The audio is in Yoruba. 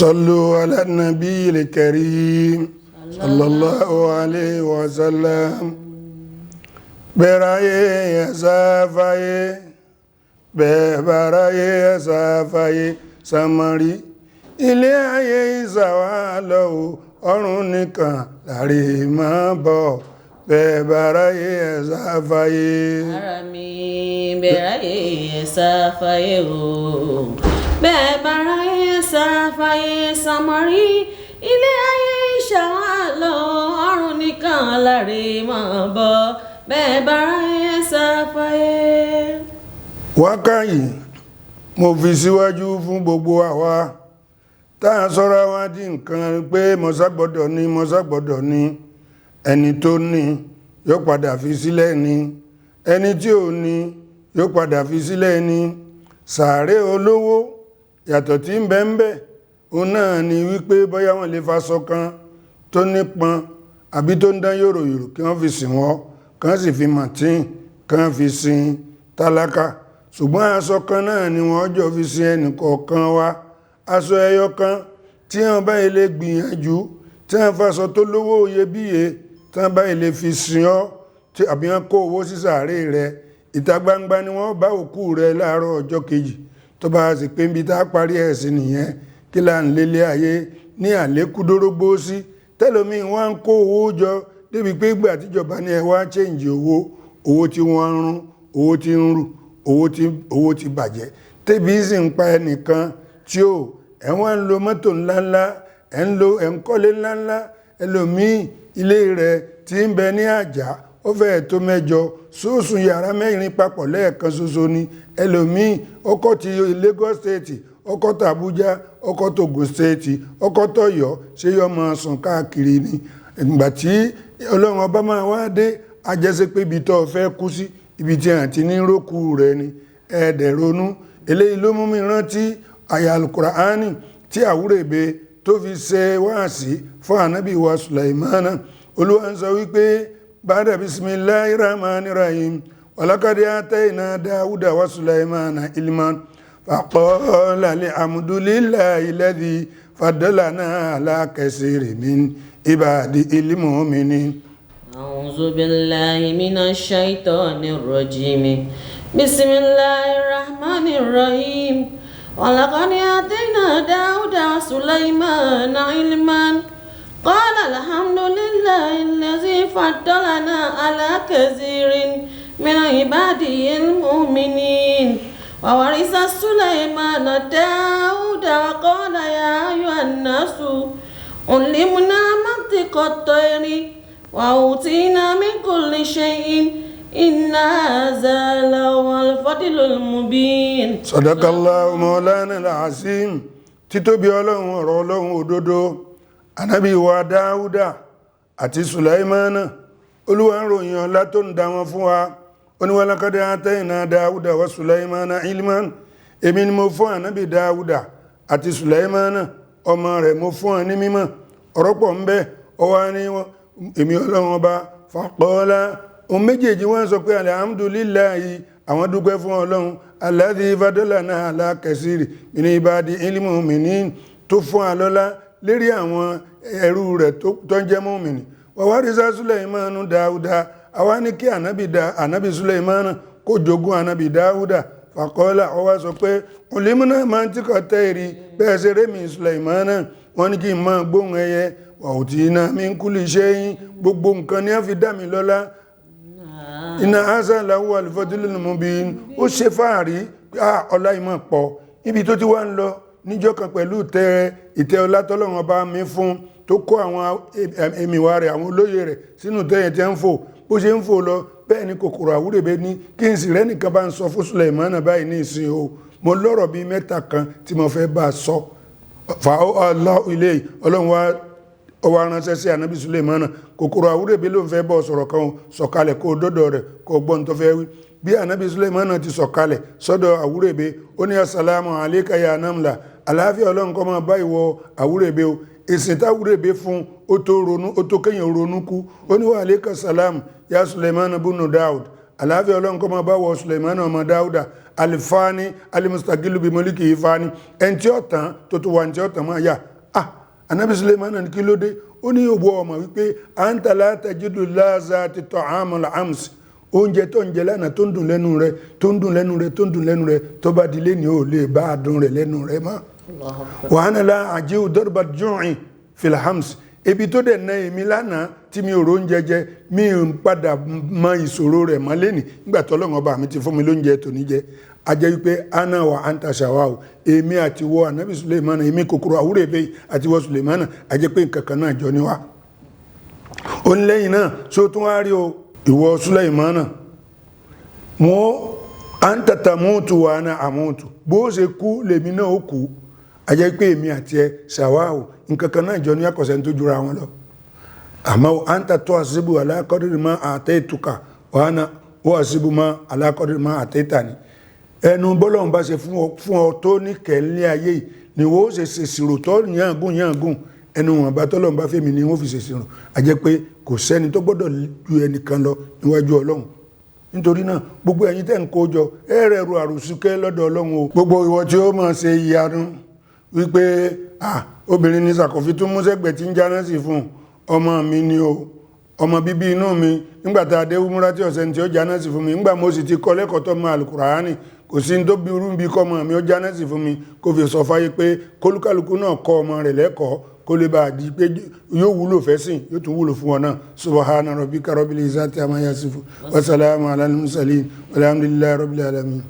صلوا على النبي الكريم صلى الله عليه وسلم. Bẹ́ráyé ẹ̀sáfáyé, bẹ́ẹ̀ báráyé ẹ̀sáfáyé, sàmárì ilé ayé ìsàwà lọ́wọ́, ọ̀run nìkan láre máa bọ̀, bẹ́ẹ̀ báráyé ẹ̀sáfáyé. Ara mi, bẹ̀ráyé ẹ̀sáfáyé o, bẹ́ẹ̀ báráyé ẹ̀sáfáyé, sàmárì ilé ayé ìsàwà lọ́wọ́, ọ̀run nìkan láre máa bọ̀, bẹ́ẹ̀ báráyé ẹ̀sáfáyé. Wákàyí mo fi síwájú fún gbogbo àwa tá a sọ́ra wá di nǹkan pé mọ́ságbọ́dọ̀ ní, mọ́ságbọ́dọ̀ ní. Ẹni tó ní yóò padà fi sílẹ̀ ní, ẹni tí ò ní yóò padà fi sílẹ̀ ní. Sàárè olówó yàtọ̀ tí ń bẹ ń bẹ, òun náà ni wípé bóyá wọ́n lè faṣọ kan tó nípọn àbí tó ń dán yòròyòrò kí wọ́n fi sìn wọ́n, kàn sì fi màtín kàn fi sin tálákà. Ṣùgbọ́n aṣọ kan náà ni wọ́n jọ fi sin ẹnì kọ̀ọ̀kan wa, aṣọ ẹyọ kan tí wọ́n bá ilé gbìyànjú, tí wọ́n faṣọ tó lówó iyebíye tí wọ́n bá ilé fi sin ọ́, tí àbí wọ́n kó owó sí sàárè rẹ, ìta gbangba ni wọ́n bá òkú rẹ láàárọ̀ ọjọ́ kejì. Tó bá sì pé níbi tá a parí ẹ̀ sí nìyẹn, kí là ń lélẹ̀ ayé ní àlékúdórógbó sí? Tẹ́lómi wọ́n ń kó owó jọ débi pé ìgbà tíjọba ní ẹ wá chẹ́ǹjì owó, owó tí wọ́n ń rún, owó tí ń rù, owó ti bàjẹ́, tẹ́bí sì ń pa ẹnìkan tí ó ẹ̀ wọ́n ń lo mọ́tò ńláńlá, ẹ̀ ń lo, ẹ̀ ń kọ́lé ńláńlá. Ẹlòmíì ilé rẹ̀ tí ń bẹ ní àjà ó fẹ́ẹ̀ tó mẹ́jọ, sóòsùn yàrá mẹ́rin papọ̀ lẹ́ẹ̀kan ṣoṣo ni. Ẹlòmíì ọkọ̀ ti Lagos State, ọkọ̀ tó Abuja, ọkọ̀ tó Ogun State, ọkọ̀ tó Ọ̀yọ́, ṣé yọ máa sùn káàkiri ni? Ìgbà tí Ọlọ́run ọba máa wá dé, ajẹ́sẹ́ pé ibi tó fẹ́ kú sí, ibi tí àǹtí ní rókù rẹ ni. Ẹ̀ẹ́dẹ̀ ronú. Eléyìí ló mú mi rántí àyà Al-Qur'ani tí àwúrèbe tó fi ṣe wáàsí fún ànábì wa Sulaimana. Olúwa ń sọ wípé bada bisimilahi rahmani rahim, walakadi atayna Dawuda wa Sulaimana ilman faqala alhamdulillahi alladhi faddalana ala kasiri min ibadihil mu'minin. أعوذ بالله من الشيطان الرجيم، بسم الله الرحمن الرحيم. ولقد آتينا داود وسليمان علما قال الحمد لله الذي فضلنا على كثير من عباده المؤمنين. وورث سليمان داود وقال يا أيها الناس علمنا منطق الطير وأوتينا من كل شيء إن هذا لهو الفضل المبين. Sadakallahu Maulana al-Azim. Títóbi Ọlọ́run, ọ̀rọ̀ Ọlọ́run òdodo. Ànábì wa Dáúdà àti Sulaimana, Olúwa ń ròyìn ọlá tó ń dá wọn fún wa. Ó ní walaqad atayna Dáúdà wa Sulaimana ilman. Èmi ni mo fún ànábì Dáúdà àti Sulaimana ọmọ rẹ̀, mo fún ọ ní mímọ̀. Ọ̀rọ̀ pọ̀ ń bẹ. Ọwọ́ ní èmi Ọlọ́run ọba faqala, ohun méjèèjì wọ́n sọ pé alhamdulillahi, àwọn dúpẹ́ fún Ọlọ́run, alladhi fadalana ala kasiri min ibadihil mu'minin, tó fún alọ́lá lérí àwọn ẹrú rẹ̀ tó ń jẹ́ mùmínì. Wa warisa Sulaimanu Dáúdà, àwa ní kí ànábì Sulaimanu kó jogún ànábì Dáúdà. Faqala, ó wá sọ pé ulimna mantiqa tayri, bẹ́ẹ̀ ṣe rémi Sulaimanu, wọ́n ní kí n máa gbóhùn ẹyẹ. Wa utina min kulli shay'in, gbogbo nǹkan ni a fi dá mi lọ́lá. Iná asa lahu al-fadlul mubin. Ó ṣe fáàrí, ọlá ìmọ̀ pọ̀ níbi tó ti wá ń lọ níjọ́ kan pẹ̀lú ìtẹ́ ọlá tọ́lọ́run ọba mi fún, tó kó àwọn èmìwà rẹ̀, àwọn olóyè rẹ̀ sínú tẹ́yẹ tí ń fò. Bó ṣe ń fò lọ bẹ́ẹ̀ ni kòkòrò àwúrèbe ní kí n sì rẹ́nìkan bá ń sọ fún Sulaimana báyìí ní ìsìn o, mo lọ́rọ̀ bíi mẹ́ta kan tí mo fẹ́ bá a sọ. Fà á ilé Ọlọ́run wá ọwọ́ aránṣẹ́ sí ànábì Sulaimana, kòkòrò àwúrèbe ló ń fẹ́ bọ́ sọ̀rọ̀ kan, sọ̀kalẹ̀ kó dọ́dọ̀ rẹ̀ kó gbọ́n tó fẹ́ wí. Bí ànábì Sulaimana ti sọ̀kalẹ̀ sọ́dọ̀ àwúrèbe, ó ní asàlámù alayka ya namla, àlàáfíà Ọlọ́run kó máa bá ìwọ àwúrèbe o. Èsì táwúrèbe fún ó tó ronú, ó tó kéèyàn ronú kú. Ó ní wa alayka salam ya Sulaimana bunu Daud, Àlàáfíà Ọlọ́run kó máa bá wọ Suleiman ọmọ Dáúdà alifani alimustagilu bi moliki ifani, ẹni tí ó tán tó tó wà ní tí ó tán máa yà. Ah, anabi Suleiman ní kí ló dé? Ó ní òwò ọmọ wípé anta la tajidu lazati ta'amul ams, oúnjẹ tó ń jẹ lánàá tó ń dùn lẹ́nu rẹ, tó ń dùn lẹ́nu rẹ, tó ń dùn lẹ́nu rẹ, tó bá di lẹ́ni ò lè bá a dùn rẹ lẹ́nu rẹ mọ́. Allahu Akbar. Wàhánà la àjíwò dọ́rọ̀bà jùrìn filhams, ebi tó dẹ̀ na èmi lánàá tí mi ò róúnjẹ jẹ, mi ò ń padà mọ ìṣòro rẹ̀ mọ́ lẹ́nìí nígbà tó Ọlọ́run ọba mi ti fún mi lóúnjẹ tòní jẹ. A jẹ́ wípé ana wa anta sawa o, èmi àti wọ anabi Suleimana, èmi kòkòrò àwúrẹ́bẹ̀ àti wọ Suleimana, a jẹ́ pé nǹkan kan náà jọ ni wá. Ó ní lẹ́yìn náà so tún wá rí o, ìwọ Suleimana, mo anta tamutu wa ana amutu, bó ṣe kú lèmi náà ó kú. A jẹ́ pé èmi àti ẹ ṣàwá o, nǹkan kan náà jọ ní àkọsẹ́ tó jura wọn lọ. Àmọ́ anta tó àṣìbù alákọ́dìrì máa àtẹ́ ìtùkà wàhánà ó àṣìbù máa alákọ́dìrì máa àtẹ́ ìtàní. Ẹnu bọ́lọ́run bá ṣe fún ọ tó ní kẹ́lẹ́ ayé yìí ni wọ́n ó ṣe ṣèṣirò tó yàngún yàngún, ẹnu wọn bá tọ́lọ́run bá fẹ́mi ni wọ́n fi ṣèṣirò. A jẹ́ pé kò sẹ́ni tó gbọ́dọ̀ ju ẹnìkan lọ níwájú Ọlọ́run. Nítorí náà gbogbo ẹ̀yin tẹ́ ń kó jọ ẹ rẹ̀ ru àròsúkẹ́ lọ́dọ̀ Ọlọ́run o. Gbogbo ìwọ tí ó máa ṣe ìyanu wípé ah obìnrin ní sàkọ̀fí tún mú sẹ́gbẹ̀ẹ́ tí ń jáná sí fún ọmọ mi ni o, ọmọ bíbí inú mi, nígbà tá a dé wúmúrá tí ọ̀sẹ̀ tí ó jáná sí fún mi, nígbà mo sì ti kọ́ lẹ́kọ̀ọ́ tó mọ àlùkùránì, kò sí ní tó bí irú bí kọ́ ọmọ mi ó jáná sí fún mi, kó fi sọ fáyé pé kólúkálukú náà kọ́ ọmọ rẹ̀ lẹ́kọ̀ọ́ kó lè bá a di pé yóò wúlò fẹ́sìn, yóò tún wúlò fún wọn náà. Subhana rabbika rabbil izzati amma yasifun wa salamun alal mursalin walhamdulillahi rabbil alamin.